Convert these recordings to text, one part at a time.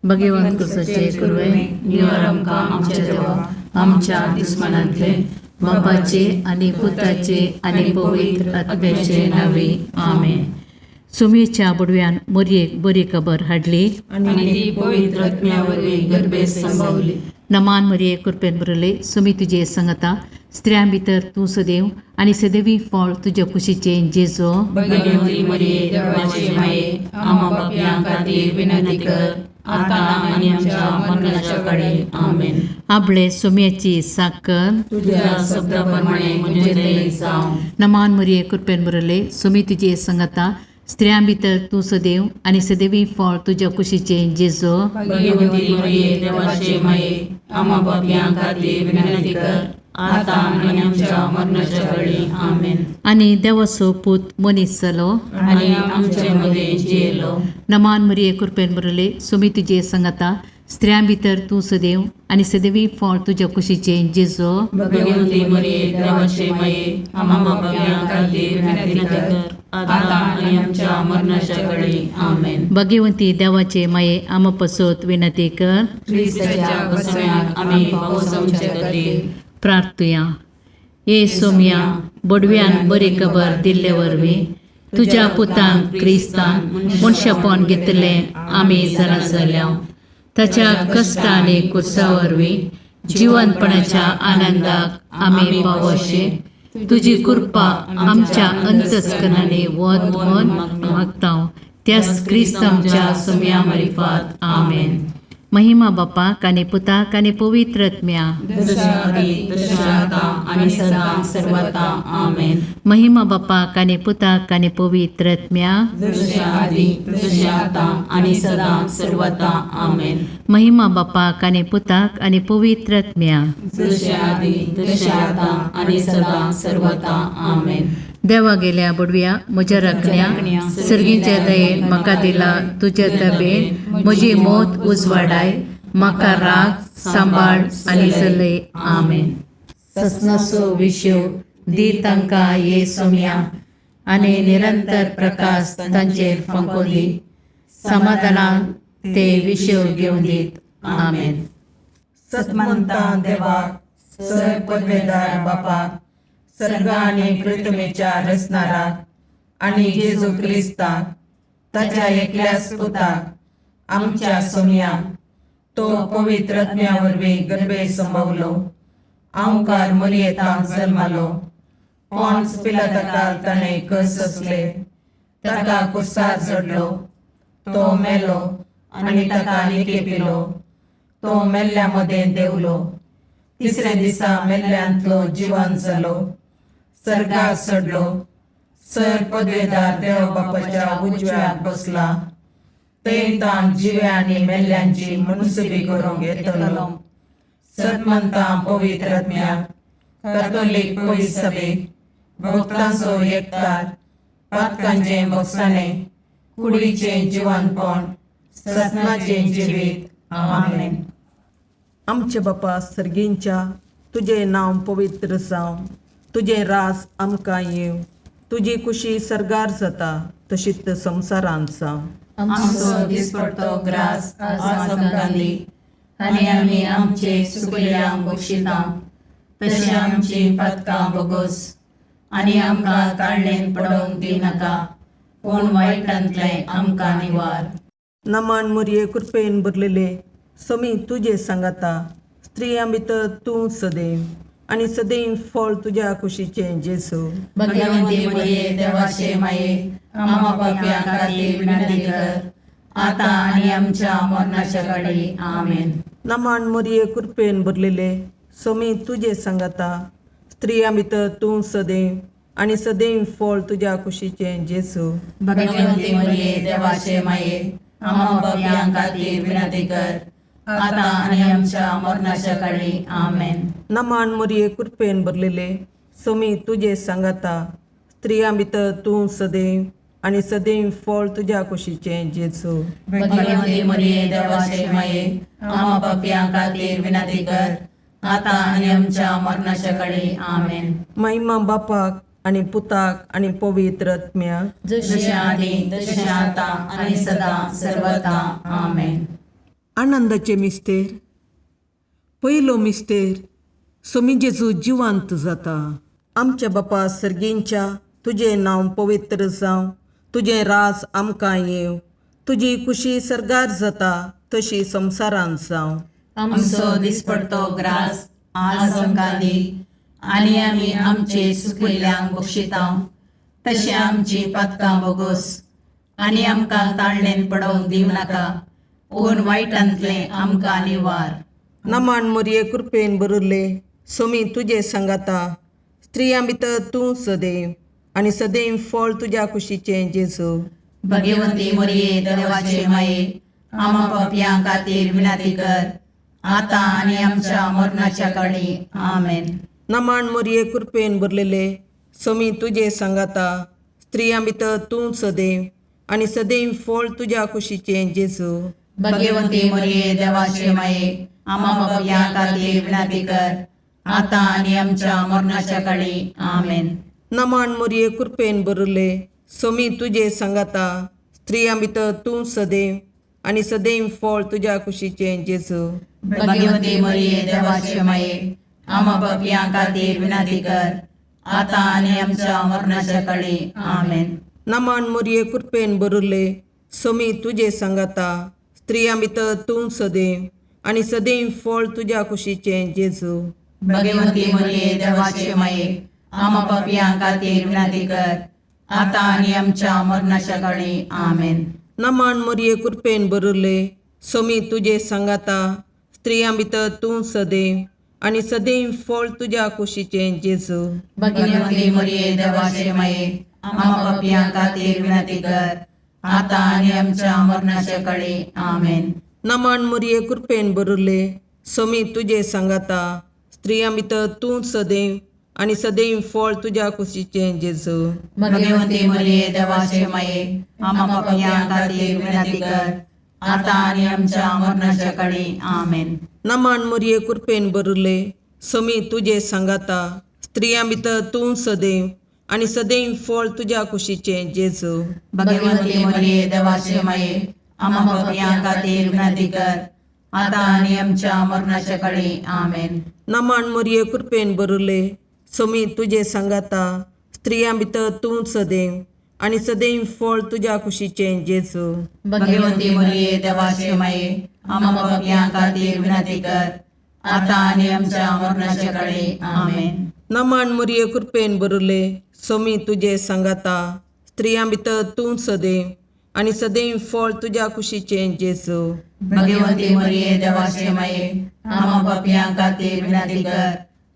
भगवंत कुसाचे कुरवे निवार आमकां आमच्या देवा आमच्या दुस्मानांतले बापाचे आनी पुताचे आनी पवित्र आत्म्याचे नावे आमेन. सुमेच्या बुडव्यान मोरयेक बरी खबर हाडली आनी ती पवित्र आत्म्या वरवीं गर्भेत संभवली. नमान मरिये कृपेन भरले सुमी तुजे संगता स्त्रियां भितर तूं सदैव आनी सदैवी फळ तुज्या कुशीचें जेजो. भगवती मरिये देवाचे माये, आम्हा पापयां खातीर विनंती कर, आतां आनी आमच्या मरणाच्या काळी. आमेन. आपले सुम्याची साकर तुझ्या शब्दा प्रमाणे म्हजें थंय जावं. नमान मरिये कृपेन भरले सुमी तुजे संगता स्त्रियां भितर तूं सदैव आनी सदैवी फळ तुज्या कुशीचें जेजो. भगवती मरिये देवाचे माये, आम्हा पापयां खातीर विनंती कर, आतां आनी आमच्या मरणाच्या काळी. आमेन. आनी देवाचो पूत मनीस जालो आनी आमचे मदें जियेलो. नमान मरिये कृपेन भरले सुमी तुजे संगता स्त्रियां भितर तूं सदैव आनी सदैवी फळ तुज्या कुशीचें जेजो. भगवती मरिये देवाचे माये, आम्हा पापयां खातीर विनंती कर, आतां आनी आमच्या मरणाच्या काळी. आमेन. भगवंती देवाचे माये आमा पसत विनंती कर. क्रिस्ताच्या बसम्याक आमी पावसांचे खातीर. प्रार्थुया. ये सोम्या बोडव्यान बरी खबर दिल्ले वरवीं तुज्या पुतान क्रिस्तान मनशापण घेतलें आमी जाणा जाल्या. ताच्या कश्ट आनी कुर्सा वरवीं जिवनपणाच्या आनंदाक आमी पावोशे तुजी कृपा आमच्या अंतस्करणांनी वत म्हण मागता त्याच क्रिस्त आमच्या सोम्या मारिफात. आमेन. महिमा बापाक आनी पुताक आनी पवित्र आत्म्या. जशें आदी तशें आतां आनी सदां सर्वता. आमेन. महिमा बापाक आनी पुताक आनी पवित्र आत्म्या. जशें आदी तशें आतां आनी सदां सर्वता. आमेन. महिमा बापाक आनी पुताक आनी पवित्र आत्म्या. जशें आदी तशें आतां आनी सदां सर्वता. आमेन. देवा गेल्या बुडव्या म्हज्या राखण्या सर्गीच्या दयेन म्हाका दिला तुज्या तबेन म्हजी मौत उजवाडाय म्हाका राग सांबाळ आनी चलय. आमेन. ससनाचो विशेव दी तांकां ये सोम्या आनी निरंतर प्रकाश तांचेर फांको दी समाधानान ते विशेव घेवन दीत. आमेन. सतमंता देवाक सर पदवेदार बापाक सर्ग आनी पृथ्वीच्या रचणाराक आनी जेजू क्रिस्ताक ताच्या एकल्याच पुताक आमच्या सोमयाक तो पवित्र आत्म्या वरवीं गर्भे संभवलो आंवकार मरियेतांत जल्मालो पॉन्स पिलाताकाल ताणें कस सोंसले ताका कुर्सार चडलो तो मेलो आनी ताका निकेपिलो तो मेल्ल्या मदें देंवलो तिसऱ्या दिसा मेल्ल्यांतलो जिवन जालो सर्गार चडलो सर पदवेदार देव बापाच्या उजव्याक बसला थंय ताण जिव्या आनी मेल्ल्यांची मुनसुबी करूंक येतलो. सतमंता पवित्र आत्म्याक कॅथोलीक पवित्र सभेक भक्तांचो एकतार पातकांचें भोगसाणें कुडीचें जिवनपण ससनाचें जिवीत. आमेन. आमचे बापा सर्गींच्या तुजें नांव पवित्र जावं तुजें राज आमकां येवं तुजी कुशी सर्गार जाता तशीच संवसारांत जावं. आमचो दिसपडतो ग्रास आज आमकां दी आनी आमी आमचे सुकल्यांक बक्षिता तशें आमची पातकां बोगोस आनी आमकां ताळणेन पडोवंक दिनाका पूण वायटांतलें आमकां निवार. नमान मुरये कृपेन भरलेले समी तुजे सांगाता स्त्रियां भितर तूं सदैव आनी सदैव फळ तुज्या कुशीचें जेजू. भगवंती मरिये देवाचे माये, आम्हा पापयां खातीर विनंती कर, आतां आनी आमच्या मरणाच्या काळी. आमेन. नमान मुरये कृपेन भरलेले समी तुजे सांगाता स्त्रियां भितर तूं सदैव आनी सदैव फळ तुज्या कुशीचें जेजू. भगवंती मरिये देवाचे माये, आम्हा पापयां खातीर विनंती कर, आतां आनी आमच्या मरणाच्या काळी. आमेन. नमान मुरये कृपेन भरलेले समी तुजे सांगाता स्त्रियां भितर तूं सदैव आनी सदैव फळ तुज्या कुशीचें जेजू. भगवंती मरिये देवाचे माये, आम्हा पापयां खातीर विनंती कर, आतां आनी आमच्या मरणाच्या काळी. आमेन. महिमा बापाक आनी पुताक आनी पवित्र आत्म्याक. जशें आदी तशें आतां आनी सदां सर्वता. आमेन. आनंदाचे मिस्तेर. पयलो मिस्तेर, सोमी जेजू जिवांत जाता. आमच्या बापा सर्गींच्या, तुजें नांव पवित्र जावं, तुजें राज आमकां येवं, तुजी खुशी सर्गार जाता तशी संवसारांत जावं. आमचो दिसपडतो ग्रास आज आमकां दी आनी आमी आमचे सुकिल्ल्यांक बक्षितांव तशें आमची पातकां बोगोस आनी आमकां ताळणेन पडोवंक दिवं नाका पूण वायटांतलें आमकां निवार. नमन मोरये, कृपेन भरिल्ले, सोमी तुजे सांगाता, स्त्रियां भितर तूं सदैव आनी सदैव फळ तुज्या कुशीचें जेजू. भगवंती मोरये, देवाचे माये, आमा पापयां खातीर विनंती कर आतां आनी आमच्या मरणाच्या काळी. आमेन. नमन मोरये, कृपेन भरलेले, सोमी तुजे सांगाता, स्त्रियां भितर तूं सदैव आनी सदैव फळ तुज्या कुशीचें जेजू. भगवंती मोरये, देवाचे माये, आमा पापयां खातीर विनंती कर आतां आनी आमच्या मरणाच्या काळी. आमेन. नमन मोरये, कृपेन भरिल्ले, सोमी तुजे सांगाता, स्त्रियां भितर तूं सदैव आनी सदैव फळ तुज्या कुशीचें जेजू. भगवंती मोरये, देवाचे माये, आमा पापयां खातीर विनंती कर आतां आनी आमच्या मरणाच्या काळी. आमेन. नमन मोरये, कृपेन भरिल्ले, सोमी तुजे सांगाता, स्त्रियां भितर तूं सदैव आनी सदैव फळ तुज्या कुशीचें जेजू. भगवंती मोरये, देवाचे माये, आमा पापयां खातीर विनंती कर आतां आनी आमच्या मरणाच्या काळी. आमेन. नमन मोरये, कृपेन भरिल्ले, सोमी तुजे सांगाता, स्त्रियां भितर तूं सदैव आनी सदैव फळ तुज्या कुशीचें जेजू. भगवंती मोरये, देवाचे माये, आमा पापयां खातीर विनंती कर आतां आनी आमच्या मरणाच्या काळी. आमेन. नमन मोरये, कृपेन भरिल्ले, सोमी तुजे सांगाता, स्त्रियां भितर तूं सदैव आनी सदैव फळ तुज्या कुशीचें जेजू. भगवंती मोरये, देवाचे माये, आमा पापयां खातीर विनंती कर आतां आनी आमच्या मरणाच्या काळी. आमेन. नमन मोरये, कृपेन भरिल्ले, सोमी तुजे सांगाता, स्त्रियां भितर तूं सदैव आनी सदैव फळ तुज्या कुशीचें जेजू. भगवंती मोरये, देवाचे माये, आमा पापयां खातीर विनंती कर आतां आनी आमच्या मरणाच्या काळी. आमेन. नमन मोरये, कृपेन भरिल्ले, सोमी तुजे सांगाता, स्त्रियां भितर तूं सदैव आनी सदैव फळ तुज्या कुशीचें जेजू. भगवंती मोरये, देवाचे माये, आमा पापयां खातीर विनंती कर आतां आनी आमच्या मरणाच्या काळी. आमेन. नमन मोरये, कृपेन भरिल्ले, सोमी तुजे सांगाता, स्त्रियां भितर तूं सदैव आनी सदैव फळ तुज्या कुशीचें जेजू. भगवंती मोरये, देवाचे माये, आमा पापयां खातीर विनंती कर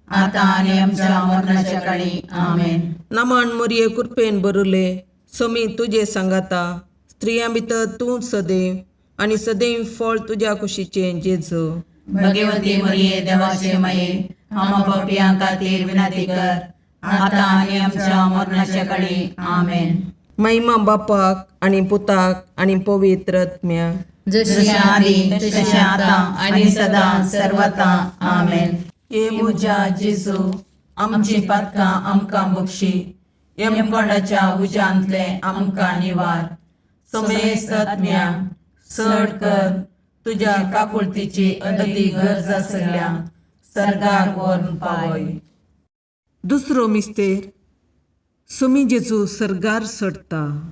आतां आनी आमच्या मरणाच्या काळी. आमेन. नमन मोरये, कृपेन भरिल्ले, सोमी तुजे सांगाता, स्त्रियां भितर तूं सदैव आनी सदैव फळ तुज्या कुशीचें जेजू. भगवंती मोरये, देवाचे माये, आमा पापयां खातीर विनंती कर आतां आनी आमच्या मरणाच्या काळी. आमेन. महिमा बापाक आनी पुताक आनी पवित्र आत्म्याक. जशी जशें आदी तशें आतां आनी सदां सर्वता. आमेन. हे म्हज्या जेजू, आमची पातकां आमकां बक्षी, यमकोंडाच्या उज्यांतलें आमकां निवार, समेस्त आत्म्या चड कर तुज्या काकुळतीची अदती गरज आसल्या सर्गाक व्हरून पावय. दुसरो मिस्तेर, सोमी जेजू सर्गार चडटा.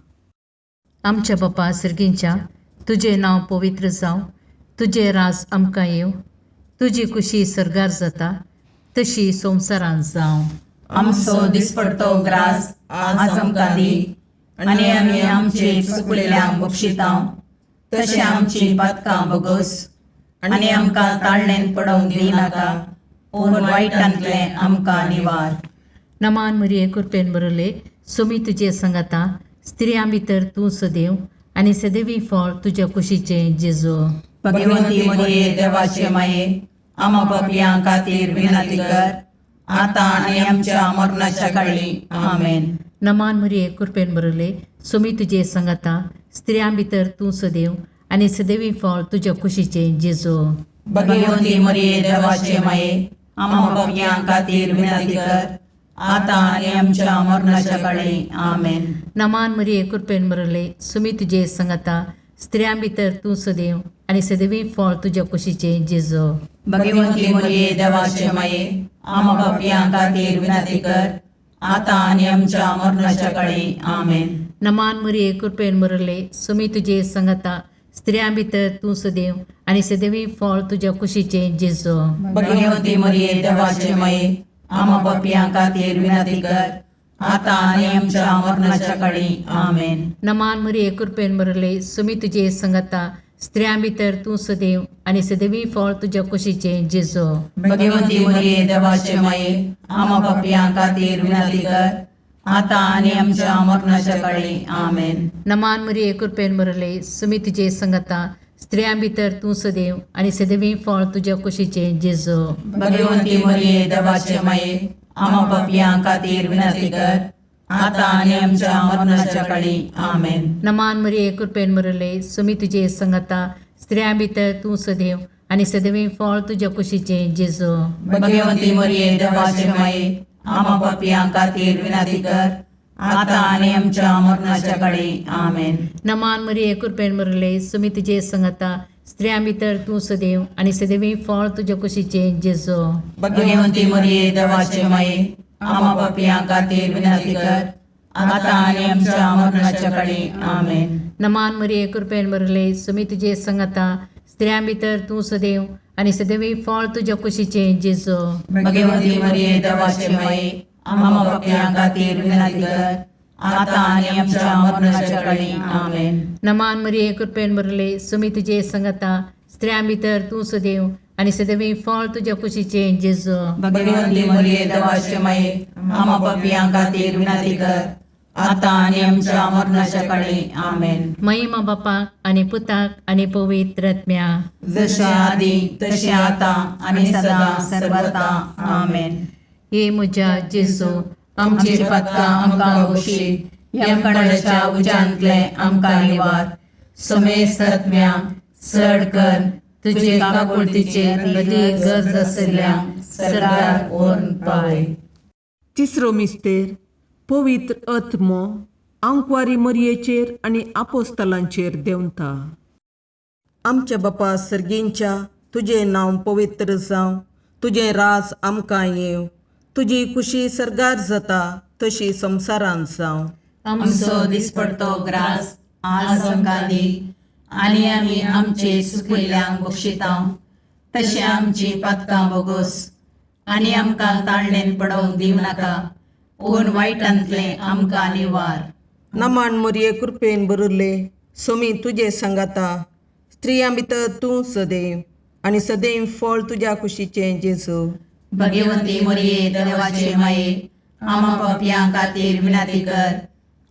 आमच्या बापा सर्गींच्या, तुजें नांव पवित्र जावं, तुजें राज आमकां येवं, तुजी खुशी सर्गार जाता तशी संवसारांत जावं. आमचो दिसपडतो ग्रास आज आमकां दी आनी आमी आमचे चुकलेल्यांक बक्षितांव तशें आमची पातकां बोगोस आनी आमकां ताळणेन पडोवंक दिवनाका पूण वायटांतलें आमकां निवार. नमान मरिये, कृपेन बरले, सोमी तुजे संगाता, स्त्रियां भितर तूं सदैव आनी सदैवी फळ तुज्या कुशीचें जेजू. भगवंती मरिये, देवाचे माये, आमा पापयां खातीर विनंती कर आतां आनी आमच्या मरणाच्या काळी. आमेन. नमान मरिये, कृपेन बरले, सोमी तुजे संगाता, स्त्रियां भितर तूं सदैव आनी सदैवी फळ तुज्या कुशीचें जेजू. भगवंती मरिये, देवाचे माये, आमा पापयां खातीर विनंती कर आतां आनी आमच्या मरणाच्या काळी. आमेन. नमान मरिये, कृपेन बरले, सुमी तुजे संगाता, स्त्रियां भितर तूं सदैव आनी सदैवी फळ तुज्या कुशीचें जेजो. भगवंती मरिये देवाचे माये, आमा पापयां खातीर विनंती कर, आतां आनी आमच्या मरणाच्या काळी. आमेन. नमान मरिये, कृपेन भरले, सुमी तुजे संगता, स्त्रियां भितर तूं सदैव आनी सदैवी फळ तुज्या कुशीचें जेजो. भगवंती मरिये देवाचे माये, आमा पापयां खातीर विनंती कर, आतां आनी आमच्या मरणाच्या काळी. आमेन. नमान मरिये, कृपेन भरले, सुमी तुजे संगता, स्त्रियां भितर तूं सदैव आनी सदैवी फळ तुज्या कुशीचें जेजो. भगवंती मरिये देवाचे माये, आमा पापयां खातीर विनंती कर, आतां आनी आमच्या मरणाच्या काळी. आमेन. नमान मरिये, कृपेन भरले, सुमी तुजे संगता, स्त्रियां भितर तूं सदैव आनी सदैवी फळ तुज्या कुशीचें जेजो. भगवंती मरिये देवाचे माये, आमा पापयां खातीर विनंती कर, आतां आनी आमच्या मरणाच्या काळी. आमेन. नमान मरिये, कृपेन भरले, सुमी तुजे संगता, स्त्रियां भितर तूं सदैव आनी सदैवी फळ तुज्या कुशीचें जेजो. भगवंती मरिये देवाचे माये, आमा पापयां खातीर विनंती कर, आतां आनी आमच्या मरणाच्या काळी. आमेन. नमान मरिये, कृपेन भरले, सुमी तुजे संगता, स्त्रियां भितर तूं सदैव आनी सदैवी फळ तुज्या कुशीचें जेजो. भगवंती मरिये देवाचे माये, आमा पापयां खातीर विनंती कर, आतां आनी आमच्या मरणाच्या काळी. आमेन. नमान मरिये, कृपेन भरले, सुमी तुजे संगता, स्त्रियां भितर तूं सदैव आनी सदैवी फळ तुज्या कुशीचें जेजो. भगवंती मरिये देवाचे माये, आमा पापयां खातीर विनंती कर, आतां आनी आमच्या मरणाच्या काळी. आमेन. नमान मरिये, कृपेन भरले, सुमी तुजे संगता, स्त्रियां भितर तूं सदैव आनी सदैवी फळ तुज्या कुशीचें जेजो. भगवंती मरिये देवाचे माये, आमा पापयां खातीर विनंती कर, आतां आनी आमच्या मरणाच्या काळी. आमेन. महिमा बापाक आनी पुताक आनी पवित्र आत्म्या. जशे आदी तशें आतां आनी सदां सर्वता. आमेन. हे म्हज्या जेजू, आमची पातकां आमकां बक्षी, यमकणाच्या उज्यांतले आमकां निवार, समेस्त आत्म्या चड कर तुजे काकुळतीचेर अदीक गरज आशिल्ल्या सरकार व्हरून पावय. तिसरो मिस्तेर पवित्र आत्मो आंकवारी मरयेचेर आनी आपोस्तलांचेर देंवता. आमच्या बापा सर्गींच्या, तुजें नांव पवित्र जावं, तुजें राज आमकां येवं, तुजी खुशी सर्गार जाता तशी संवसारांत जावं. आमचो दिसपडतो ग्रास आज आमकां दी, आनी आमी आमचे सुकिल्ल्यांक बक्षिता तशें आमची पातकां बोगोस, आनी आमकां ताळणेन पडोवंक दिवं नाका, पूण वायटांतलें आमकां निवार. नमान मरये, कृपेन भरिल्ले, सोमी तुजे सांगाता, स्त्रियां भितर तूं सदैव आनी सदैव फळ तुज्या कुशीचें जेजू. भगवंती मरिये देवाचे माये, आमा पापयां खातीर विनंती कर,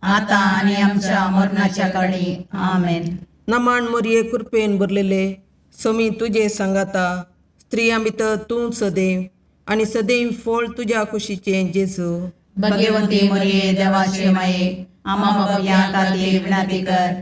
आतां आनी आमच्या मरणाच्या काळी. आमेन. नमान मरये, कृपेन भरलेले, सोमी तुजे सांगाता, स्त्रियां भितर तूं सदैव आनी सदैव फळ तुज्या कुशीचें जेजू. भगवंती मरिये देवाचे माये, आमा पापयां खातीर विनंती कर,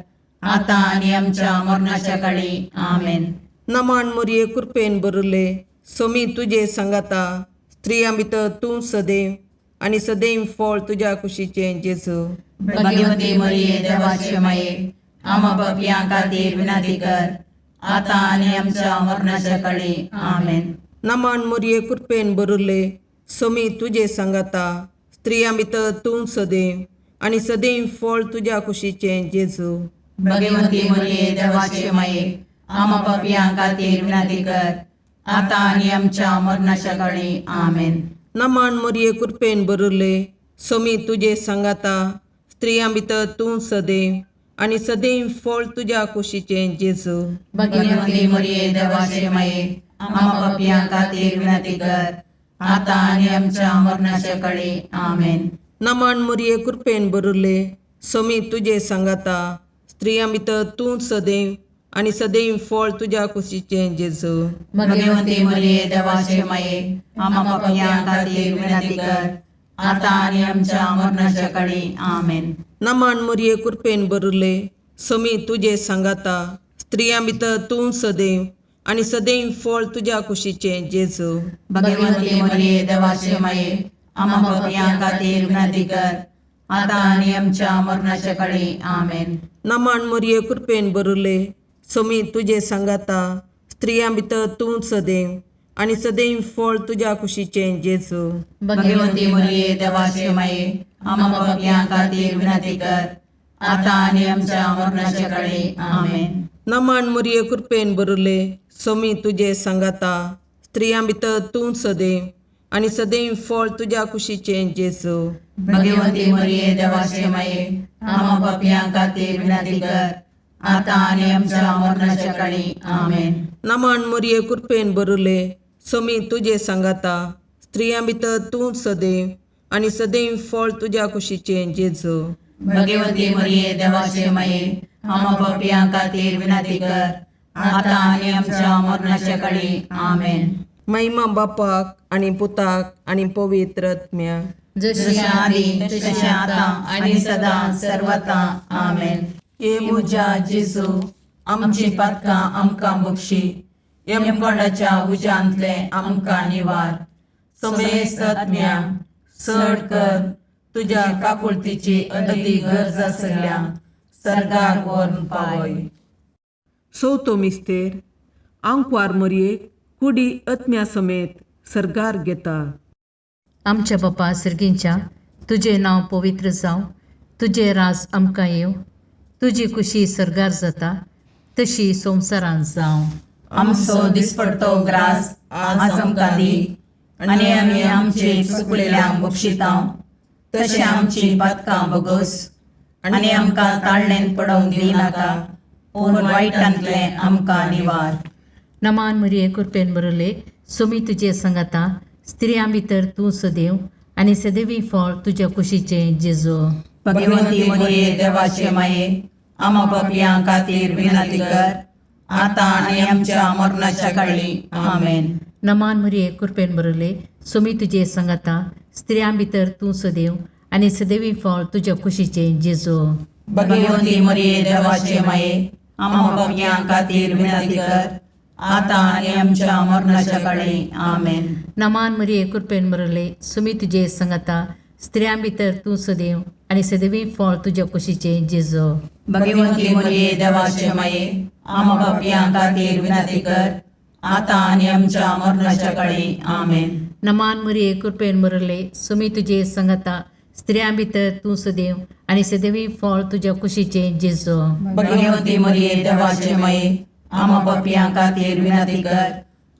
आतां आनी आमच्या मरणाच्या काळी. आमेन. नमान मरये, कृपेन भरिल्ले, सोमी तुजे सांगाता, स्त्रियां भितर तूं सदैव आनी सदैव फळ तुज्या कुशीचें जेजू. भगवंती मरिये देवाचे माये, आमा पापयां खातीर विनंती कर, आतां आनी आमच्या मरणाच्या काळी. आमेन. नमान मरये, कृपेन भरिल्ले, सोमी तुजे सांगाता, स्त्रियां भितर तूं सदैव आनी सदैव फळ तुज्या कुशीचें जेजू. भगवंती मरिये देवाचे माये, आमा पापयां खातीर विनंती कर, आतां आनी आमच्या मरणाच्या काळी. आमेन. नमान मरये, कृपेन भरिल्ले, सोमी तुजे सांगाता, स्त्रियां भितर तूं सदैव आनी सदैव फळ तुज्या कुशीचें जेजू. भगवंती मरिये देवाचे माये, आमा पापयां खातीर विनंती कर, आतां आनी आमच्या मरणाच्या काळी. आमेन. नमान मरये, कृपेन भरिल्ले, सोमी तुजे सांगाता, स्त्रियां भितर तूं सदैव आनी सदैव फळ तुज्या कुशीचें जेजू. भगवंती मरिये देवाचे माये, आमा पापयां खातीर विनंती कर, आतां आनी आमच्या मरणाच्या काळी. आमेन. नमान मरये, कृपेन भरिल्ले, सोमी तुजे सांगाता, स्त्रियां भितर तूं सदैव आनी सदैव फळ तुज्या कुशीचें जेजू. भगवंती मरिये देवाचे माये, आमा पापयां खातीर विनंती कर, आतां आनी आमच्या मरणाच्या काळी. आमेन. नमन मोरये, कृपेन बरुले, सोमी तुजे सांगाता, स्त्रियां भितर तूं सदैव आनी सदैव फळ तुज्या कुशीचें जेजू. भगवंती मरिये, देवाचे माये, आम्हा पापयां खातीर विनंती कर, आतां आनी आमच्या मरणाच्या काळी. आमेन. नमन मोरये, कृपेन बरुले, सोमी तुजे सांगाता, स्त्रियां भितर तूं सदैव आनी सदैव फळ तुज्या कुशीचें जेजू. भगवंती मरिये, देवाचे माये, आम्हा पापयां खातीर विनंती कर, आतां आनी आमच्या मरणाच्या काळी. आमेन. नमन मोरये, कृपेन बरुले, सोमी तुजे सांगाता, स्त्रियां भितर तूं सदैव आनी सदैव फळ तुज्या कुशीचें जेजू. भगवंती मरिये, देवाचे माये, आम्हा पापयां खातीर विनंती कर, आतां आनी आमच्या मरणाच्या काळी. आमेन. महिमा बापाक आनी पुताक आनी पवित्र आत्म्याक. जशी जशें आदी तशें आतां आनी सदां सर्वता. आमेन. हे म्हज्या जेजू, आमची पातकां आमकां बक्षी, यमकोंडाच्या उज्यांतले आमकां निवार, समेस्त आत्म्या चड कर तुज्या काकुळतीची अदी गरज आसल्या सर्गार व्हरून पावय. चवथो मिस्तेर, आंकवार मोरयेक कुडी आत्म्या समेत सर्गार घेता. आमच्या बापा सर्गींच्या, तुजें नांव पवित्र जावं, तुजें राज आमकां येवं, तुजी खुशी सर्गार जाता तशी संवसारांत जावं. आमचो दिसपडतो ग्रास आज आमकां दी, आनी आमी आमचे चुकलेल्यांक बक्षितां तशें आमची पातकां बगस, आनी आमकां ताळणेन पडोवंक दिनाका, पूण वायटांतलें आमकां निवार. नमान मरिये, कृपेन बरले, सुमी तुजे संगता, स्त्रियां भितर तूं सदैव आनी सदैवी फळ तुज्या कुशीचें जेजू. भगवंती मरिये, देवाचे माये, आमा पापयां खातीर विनंती कर, आतां आनी आमच्या मरणाच्या काळी. आमेन. नमान मरिये, कृपेन बरले, सुमी तुजे संगता, स्त्रियां भितर तूं सदैव आनी सदैवी फळ तुज्या कुशीचें जेजू. भगवंती मरिये, देवाचे माये, आमा पापयां खातीर विनंती कर, आतां आनी आमच्या मरणाच्या काळी. आमेन. नमान मरिये, कृपेन बरले, सुमी तुजे संगता, स्त्रियां भितर तूं सदैव आनी सदैवी फळ तुज्या कुशीचें जेजू. भगवंती मरिये, देवाचे माये, आमा पापयां खातीर विनंती कर, आतां आनी आमच्या मरणाच्या काळी. आमेन. नमान मरिये, कृपेन बरले, सुमी तुजे संगता, स्त्रियां भितर तूं सदैव आनी सदैवी फळ तुज्या कुशीचें जेजू. भगवंती मरिये, देवाचे माये, आमा पापयां खातीर विनंती कर,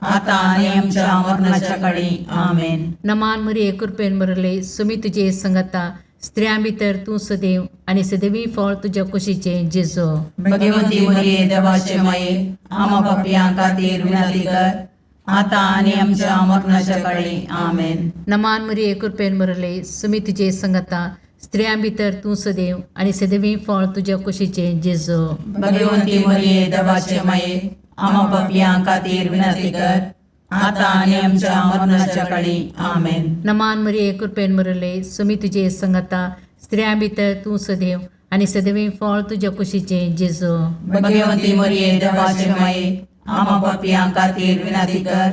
आतां आनी आमच्या मरणाच्या काळी. आमेन. नमान मरिये, कृपेन बरले, सुमी तुजे संगता, स्त्रियां भितर तूं सदैव आनी सदैवी फळ तुज्या कुशीचें जेजू. भगवंती मरिये, देवाचे माये, आमा पापयां खातीर विनंती कर, आतां आनी आमच्या मरणाच्या काळी. आमेन. नमान मरिये, कृपेन बरले, सुमी तुजे संगता, स्त्रियां भितर तूं सदैव आनी सदैवी फळ तुज्या कुशीचें जेजू. भगवंती मरिये, देवाचे माये, आमा पापयां खातीर विनंती कर, आतां आनी आमच्या मरणाच्या काळी. आमेन. नमान मरिये, कृपेन बरले, सुमी तुजे संगता, स्त्रियां भितर तूं सदैव आनी सदैवी फळ तुज्या कुशीचें जेजू. भगवंती मरिये, देवाचे माये, आमा पापयां खातीर विनंती कर,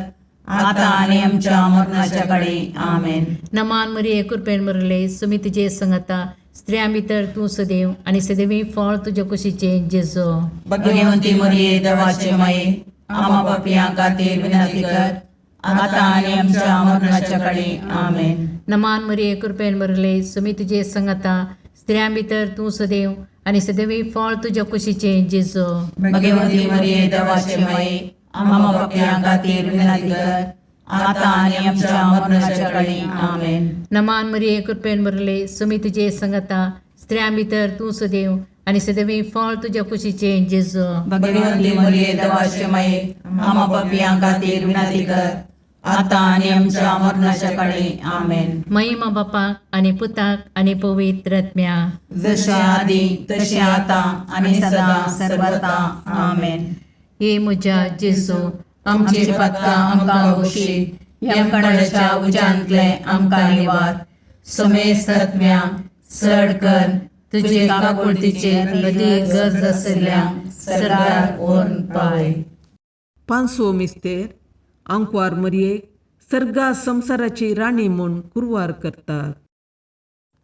आतां आनी आमच्या मरणाच्या काळी. आमेन. नमान मरिये, कृपेन बरले, सुमी तुजे संगता, स्त्रियां भितर तूं सदैव आनी सदैवी फळ तुज्या कुशीचें जेजू. भगवंती मरिये, देवाचे माये, आमा पापयां खातीर विनंती कर, आतां आनी आमच्या मरणाच्या काळी. आमेन. नमान मरिये, कृपेन बरले, सुमी तुजे संगता, स्त्रियां भितर तूं सदैव आनी सदैवी फळ तुज्या कुशीचें जेजू. भगवंती मरिये, देवाचे माये, आमा पापयां खातीर विनंती कर, आतां आनी आमच्या मरणाच्या काळी. आमेन. नमान मरिये, कृपेन बरले, सुमी तुजे संगता, स्त्रियां भितर तूं सदैव आनी सदैवी फळ तुज्या कुशीचें जेजू. भगवंती मरिये, देवाचे माये, आमा पापयां खातीर विनंती कर, आतां आनी आमच्या मरणाच्या काळी. आमेन. महिमा बापाक आनी पुताक आनी पवित्र आत्म्या. जशें आदी तशें आतां आनी सदां सर्वता. आमेन. हे म्हज्या जेजू, आमची पातकां आमकां बक्षी, यमकंडाच्या उज्यांतले आमकां निवार, समेस्त आत्म्या चड कर तुजे काकुळतीचे अदीक गरज आशिल्ल्या सरकार व्हरून पावय. पांचवो मिस्तेर, आंकवार मरयेक सर्गा संवसाराची राणी म्हूण कुरवार करतात.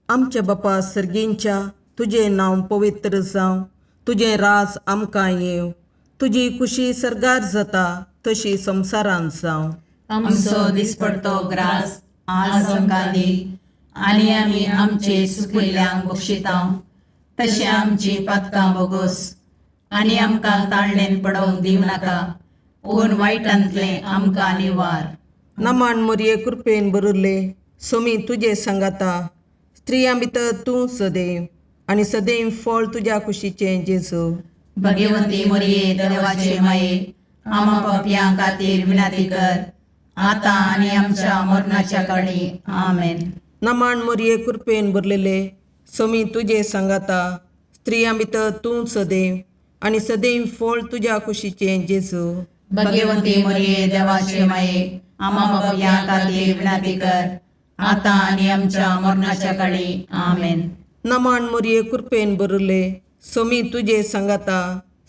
आमच्या बापा सर्गींच्या, तुजें नांव पवित्र जावं, तुजें राज आमकां येवं, तुजी कुशी सर्गार जाता तशी संवसारांत जावं. आमचो दिसपडतो ग्रास आज आमकां दी आनी आमी आमचे सुकिल्ल्यांक बक्षिता तशें आमची पातकां बोगोस आनी आमकां ताळणेन पडोवंक दिवं नाका, पूण वायटांतलें आमकां निवार. नमन मोरये, कृपेन भरिल्ले, सोमी तुजे सांगाता, स्त्रियां भितर तूं सदैव आनी सदैव फळ तुज्या कुशीचें जेजू. भगवंती मोरये, देवाचे माये, आमा पापयां खातीर विनंती कर, आतां आनी आमच्या मरणाच्या काळी. आमेन. नमन मोरये, कृपेन भरलेले, सोमी तुजे सांगाता, स्त्रियां भितर तूं सदैव आनी सदैव फळ तुज्या कुशीचें जेजू. भगवंती मोरये, देवाचे माये, आमा पापयां खातीर विनंती कर, आतां आनी आमच्या मरणाच्या काळी. आमेन. नमन मोरये, कृपेन भरिल्ले, सोमी तुजे सांगाता,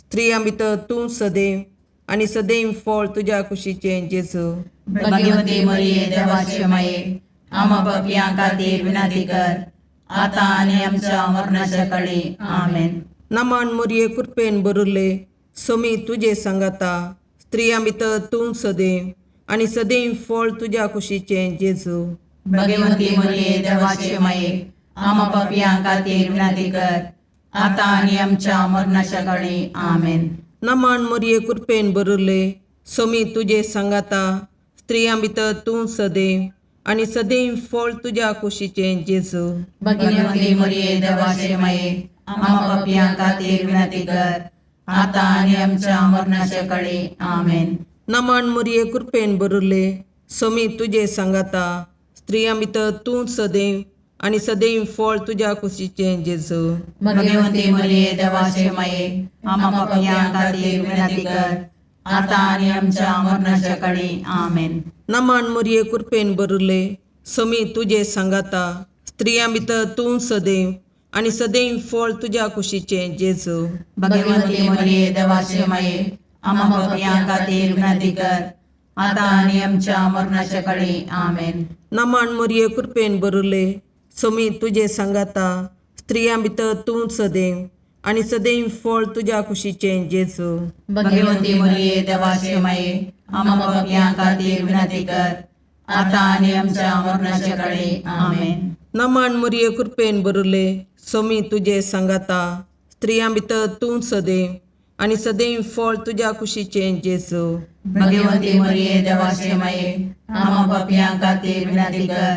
स्त्रियां भितर तूं सदैव आनी सदैव फळ तुज्या कुशीचें जेजू. भगवंती मोरये, देवाचे माये, आमा पापयां खातीर विनंती कर, आतां आनी आमच्या मरणाच्या काळी. आमेन. नमन मोरये, कृपेन भरिल्ले, सोमी तुजे सांगाता, स्त्रियां भितर तूं सदैव आनी सदैव फळ तुज्या कुशीचें जेजू. भगवंती मोरये, देवाचे माये, आमा पापयां खातीर विनंती कर, आतां आनी आमच्या मरणाच्या काळी. आमेन. नमन मोरये, कृपेन भरिल्ले, सोमी तुजे सांगाता, स्त्रियां भितर तूं सदैव आनी सदैव फळ तुज्या कुशीचें जेजू. भगवंती मोरये, देवाचे माये, आमा पापयां खातीर विनंती कर, आतां आनी आमच्या मरणाच्या काळी. आमेन. नमन मोरये, कृपेन भरिल्ले, सोमी तुजे सांगाता, स्त्रियां भितर तूं सदैव आनी सदैव फळ तुज्या कुशीचें जेजू. भगवंती मोरये, देवाचे माये, आमा पापयां खातीर विनंती कर, आतां आनी आमच्या मरणाच्या काळी. आमेन. नमन मोरये, कृपेन भरिल्ले, सोमी तुजे सांगाता, स्त्रियां भितर तूं सदैव आनी सदैव फळ तुज्या कुशीचें जेजू. भगवंती मोरये, देवाचे माये, आमा पापयां खातीर विनंती कर, आतां आनी आमच्या मरणाच्या काळी. आमेन. नमन मोरये, कृपेन भरिल्ले, सोमी तुजे सांगाता, स्त्रियां भितर तूं सदैव आनी सदैव फळ तुज्या कुशीचें जेजू. भगवंती मोरये, देवाचे माये, आमा पापयां खातीर विनंती कर, आतां आनी आमच्या मरणाच्या काळी. आमेन. नमन मोरये, कृपेन भरिल्ले, सोमी तुजे सांगाता, स्त्रियां भितर तूं सदैव आनी सदैव फळ तुज्या कुशीचें जेजू. भगवंती मोरये, देवाचे माये, आमा पापयां खातीर विनंती कर,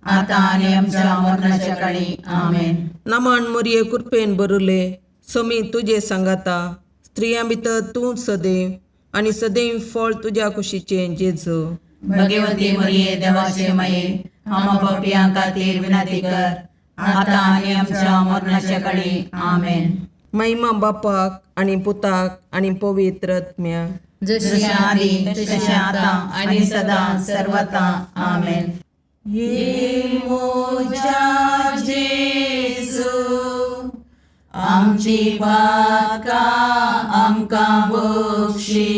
आतां आनी आमच्या मरणाच्या काळी. आमेन. नमन मोरये, कृपेन भरिल्ले, सोमी तुजे सांगाता, स्त्रियां भितर तूं सदैव आनी सदैव फळ तुज्या कुशीचें जेजू. भगवंती मोरये, देवाचे माये, आमा पापयां खातीर विनंती कर, आतां आनी आमच्या मरणाच्या काळी. आमेन. महिमा बापाक आनी पुताक आनी पवित्र आत्म्याक. जशें आदी तशें आतां आनी सदां सर्वता. आमेन. ये मोजा जेजू, आमची पातकां आमकां बक्षी,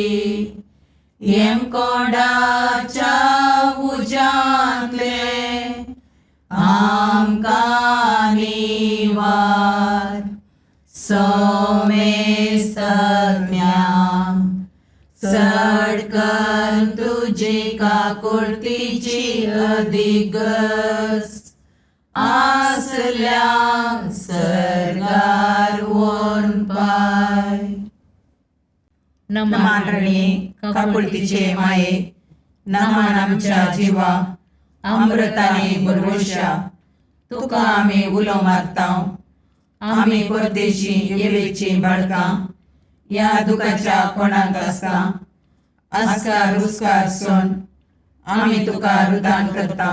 येमकोंडाच्या उज्यांतले आमकां निवार, सोमेस्तज्ञा चड कर तुजी काकुळतीची अधिगस आसल्या सर्गार वोन पाय. नमान रणी काकुळतीचे माये, नमान आमच्या जिवा अमृताने बरवशा, तुका आमी उलो मारता. आमी परदेशी येवेची बाळकां ह्या दुखाच्या कोणाक आसता आस्कार रुस्कार सोन आमी तुका रुदान करता,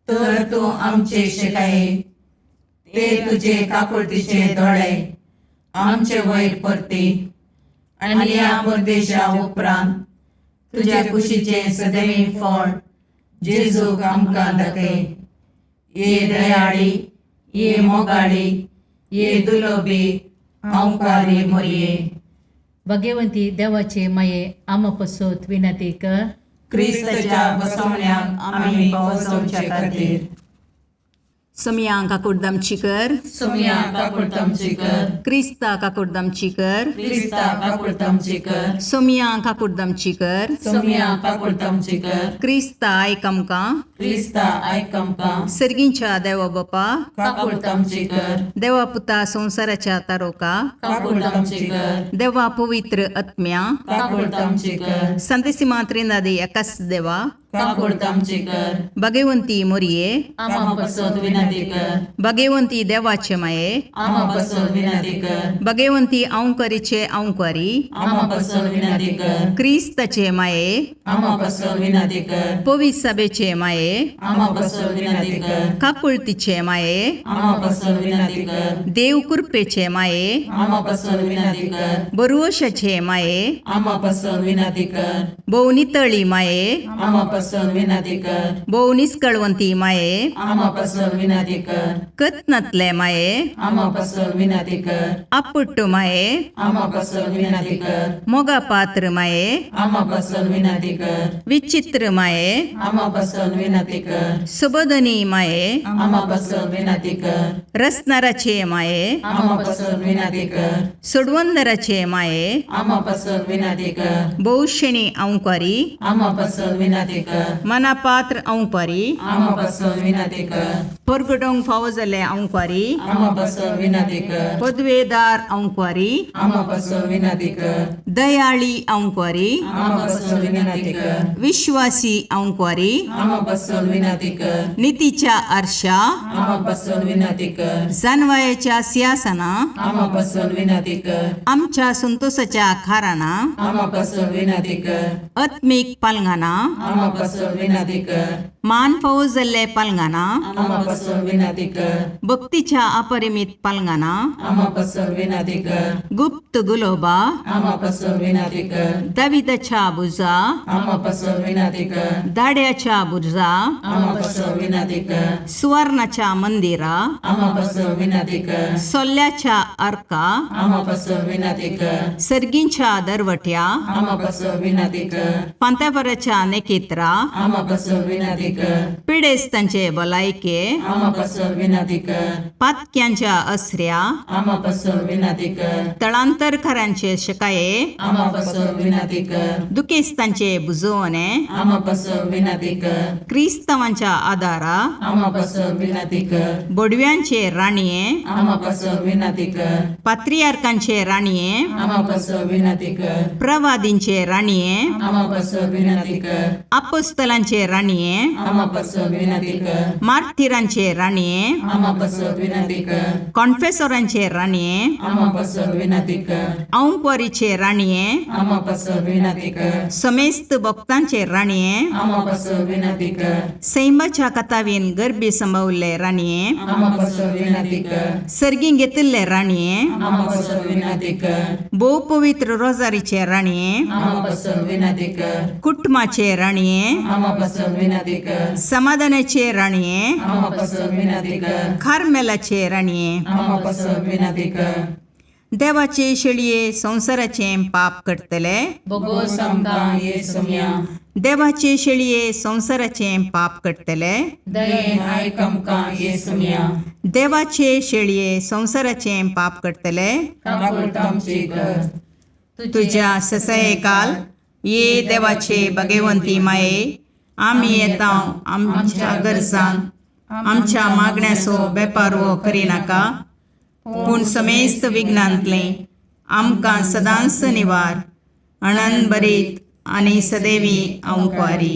तर तूं आमचे शिकाये ते तुजे काकुळतीचे दोळे आमचे वयर परती आनी ह्या परदेशा उपरांत तुज्या कुशीचें सदैव फळ जेजूक आमकां दाखय. ये दयाळी, ये मोगाळी, ये दुलोबी अंकारी मोरये, भगवंती देवाचे माये, आमा पसत विनंती कर. क्रिस्ताच्या बसवण्याक आमी पावसवचे खातीर. सोमया काकुळद आमची कर. सोमया काकुळट आमची कर. क्रिस्ता काकुळद आमची कर. क्रिस्ता काकुळट आमची कर. सोमया काकुळद आमची कर. सोमया काकुळट आमची कर. क्रिस्ता आयक आमकां. क्रिस्ता आयक आमकां. सर्गींच्या देवा बापा, काकुळट आमची कर. देवा पुता संवसाराच्या तारोका, काकुळट आमची कर. देवा पवित्र आत्म्या, काकुळट आमची कर. संतेसिमा त्रिनादी एकाच देवा, काकुळट आमची कर. भगवंती मोरये, आमा पसत विनंती कर. भगवंती देवाचे माये, आमा पसत विनंती कर. भगवंती अंकरीचे अंकरी, आमा पसत विनंती कर. क्रिस्ताचे माये, आमा पसत विनंती कर. पवित्र सभेचे माये, आमा पसत विनंती कर. काकुळतीचे माये, आमा पसत विनंती कर. देव कृपेचे माये, आमा पसत विनंती कर. बरुवशाचे माये, आमा पसत विनंती कर. भोव नितळी माये, आमा पसत विनंती कर. भोव निस्कळवंती माये, आमा पसत विनंती कर. कत्नातले माये, आमा पसत विनंती कर. आपुट्ट माये, आमा पसत विनंती कर. मोगा पात्र माये, आमा पसत विनंती कर. विचित्र माये, आमा पसत विनंती कर. सुबोधनी माये, आमा पसत विनंती कर. रसनाराचे माये, आमा पसत विनंती कर. सोडवंदराचे माये, आमा पसत विनंती कर. भोवशेणी अंकारी, आमा पसत विनंती कर. मनापात्र अंकारी, आमा पसत विनंती कर. परगटोंक फावो जाल्ले अंकारी, आमा पसत विनंती कर. पदवेदार अंकारी, आमा पसत विनंती कर. दयाळी अंकारी, आमा पसत विनंती कर. विश्वासी अंकारी, आमा पसत विनंती कर. नितीच्या आरशा, आमा पसत विनंती कर. जानवायाच्या सिंहासना, आमा पसत विनंती कर. आमच्या संतोषाच्या खाराना, आमा पसत विनंती कर. आत्मीक पालंगाना, आमा पसत विनंती कर. मान फावो जाल्ले पालंगाना, आमा पसत विनंती कर. भक्तीच्या अपरिमित पालंगाना, आमा पसत विनंती कर. गुप्त गुलोबा, आमा पसत विनंती कर. दाविदाच्या बुजा, आमा पसत विनंती कर. दाड्याच्या बुजा, आमा पसत विनंती कर. सुवर्णाच्या मंदिरा, आमा पसत विनंती कर. सोल्ल्याच्या अर्का, आमा पसत विनंती कर. सर्गींच्या दरवट्या, आमा पसत विनंती कर. पांत्यापराच्या नेकेत्रा, आमा पसत विनंती कर. पिडेस्तांचे भलायके, आमा पसत विनंती कर. पातक्यांच्या असऱ्या, आमा पसत विनंती कर. तळांतरकारांचे शकाये, आमा पसत विनंती कर. दुखेस्तांचे बुजवणे, आमा पसत विनंती कर. क्रिस्तांवांच्या आदारा, आमा पसत विनंती कर. बोडव्यांचे राणये, आमा पसत विनंती कर. पात्रियार्कांचे राणये, आमा पसत विनंती कर. प्रवादींचे राणये, आमा पसत विनंती कर. अपोस्तलांचे राणये, आमा पसत विनंती कर. मार्थिरांचे राणये, आमा पसत विनंती कर. कॉन्फेसोरांचे राणये, आमा पसत विनंती कर. औंकवारीचे राणये, आमा पसत विनंती कर. समेस्त भक्तांचे राणये, आमा पसत विनंती कर. सैमाच्या कथावीन गर्भी संभवल्ले राणये, आमा पसत विनंती कर. सर्गीं घेतिल्ले राणये, आमा पसत विनंती कर. भोव पवित्र रोजारीचे राणये, आमा पसत विनंती कर. कुटुंबाचे राणये, आमा पसत विनंती कर. समाधानाचे राणये, आमा पसत विनंती कर. कार्मेलाचे राणये, आमा पसत विनंती कर. देवाचे शेळये संवसाराचें पाप करतले, बोगोस आमकां ये सोम्या. देवाचे शेळये संवसाराचें पाप करतले, दयेन आयक आमकां ये सोम्या. देवाचे शेळये संवसाराचें पाप करतले, काकुळट आमची कर. तुज्या ससयकाल ये देवाचे भगवंती माये, आमी येता आमच्या गरजान आमच्या मागण्याचो बेपारवो करिनाका, पूण समेस्त विघ्नांतलें आमकां सदांच निवार अणन बरीत आनी सदैवी अंकवारी.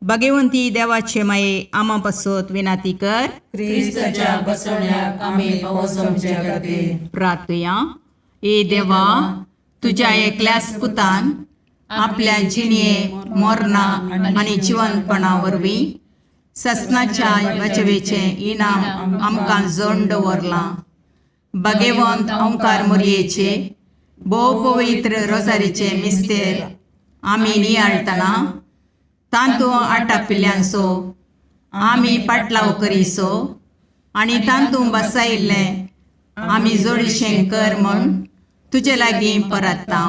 भगवंती देवाचे माये आमा पासत विनाती कर. क्रिस्ताच्या बसवण्याक आमी पावस आमच्या खातीर. प्रार्थुया. ए देवा, तुज्या एकल्याच पुतान आपल्या जिणये मोरना आनी जिवनपणा वरवीं ससनाच्या बचवेचें इनाम आमकां जोड दवरलां. भगवंत ओंकार मोरयेचे भोव पवित्र रोजारीचे मिस्तेर आमी नियाळटना तांतू आटापिल्ल्यांचो आमी पाटलाव करीसो आनी तांतू बसायिल्लें आमी जोडीशें कर म्हूण तुजे लागीं परत्ता,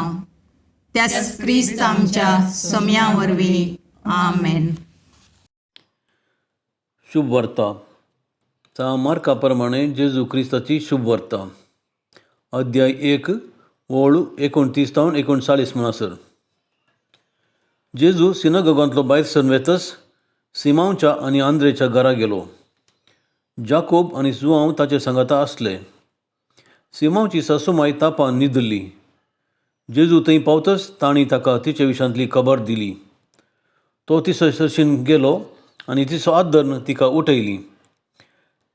त्याच क्रिस्त आमच्या सोम्या वरवीं. आमेन. शुभ वार्ता. ता मार्का प्रमाणे जेजू क्रिस्ताची शुभवार्ता अध्याय 1 ओळ 29 तावन 39 म्हणसर. जेजू सिनागोगांतलो भायर सरून वेतच सिमांवच्या आनी आंद्रेच्या घरा गेलो. जाकोब आनी जुआंव ताचे सांगाता आसले. सिमांवची सासूमाय तापान न्हिदली. जेजू थंय पावतच तांणी ताका तिचे विशांतली खबर दिली. तो तिसो सरशीन गेलो आनी तिचो हात धरून तिका उठयली.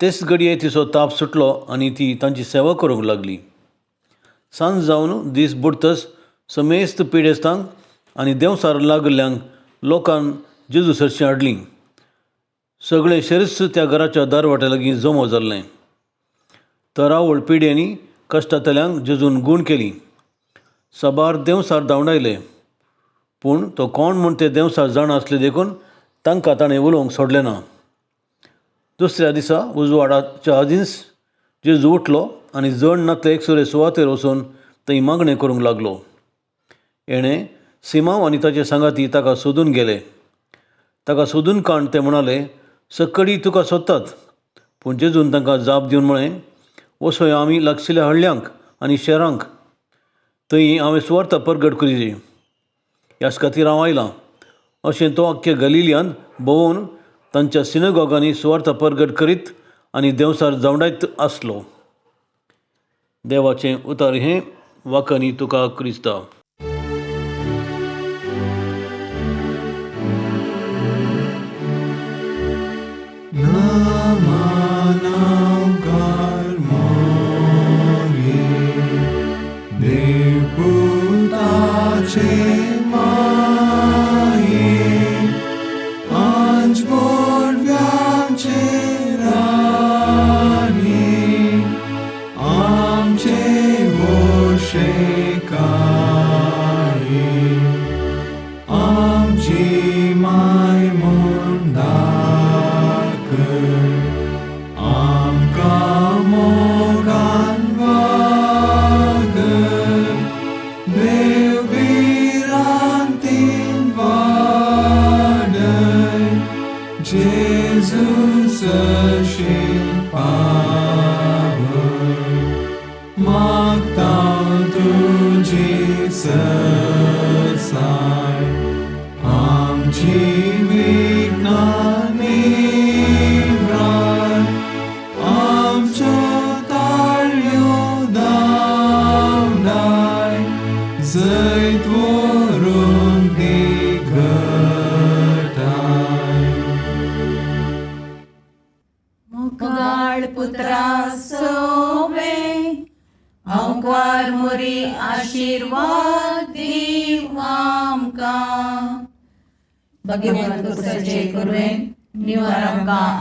तेच घडये तिचो ताप सुटलो आनी ती तांची सेवा करूंक लागली. सांज जावन दीस बुडतच समेस्त पिडेस्तांक आनी देंवसार लागिल्ल्यांक लोकान जेजू सरशीं हाडली. सगळें शेरस त्या घराच्या दारवाट्या लागीं जमो जाल्लें. तरावळ पिड्यांनी कश्टांतल्यांक जेजून गूण केली. साबार देंवसार धांवडायले, पूण तो कोण म्हूण ते देंवसार जाणा आसले देखून तांकां ताणें उलोवंक सोडलें ना. दुसऱ्या दिसा उजवाडाच्या आदींच जेजू उठलो आनी जण नातले एकसुरे सुवातेर वचून थंय मागणें करूंक लागलो. एणें सिमांव आनी ताचे सांगाती ताका सोदून गेले. ताका सोदून काण ते म्हणाले, सकडी तुका सोदतात. पूण जेजून तांकां जाप दिवन म्हळें, वचोया आमी लागशिल्ल्या हळ्ळ्यांक आनी शहरांक, थंय हांवें सुवार्ता परगट करी, ह्याच खातीर हांव आयलां. अशें तो अख्ख्या गलिलियान भोंवून तांच्या सिनागोगांनी सुवार्ता परगट करीत आनी देंवसार जावंडायत आसलो. देवाचें उतर हें वाकनी तुका क्रिस्ता.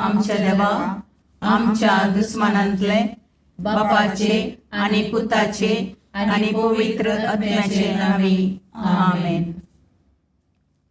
आमच्या देवा आमच्या दुस्मानांतले बापाचे आनी पुताचे आनी पवित्र आत्म्याचे नांवी आमेन.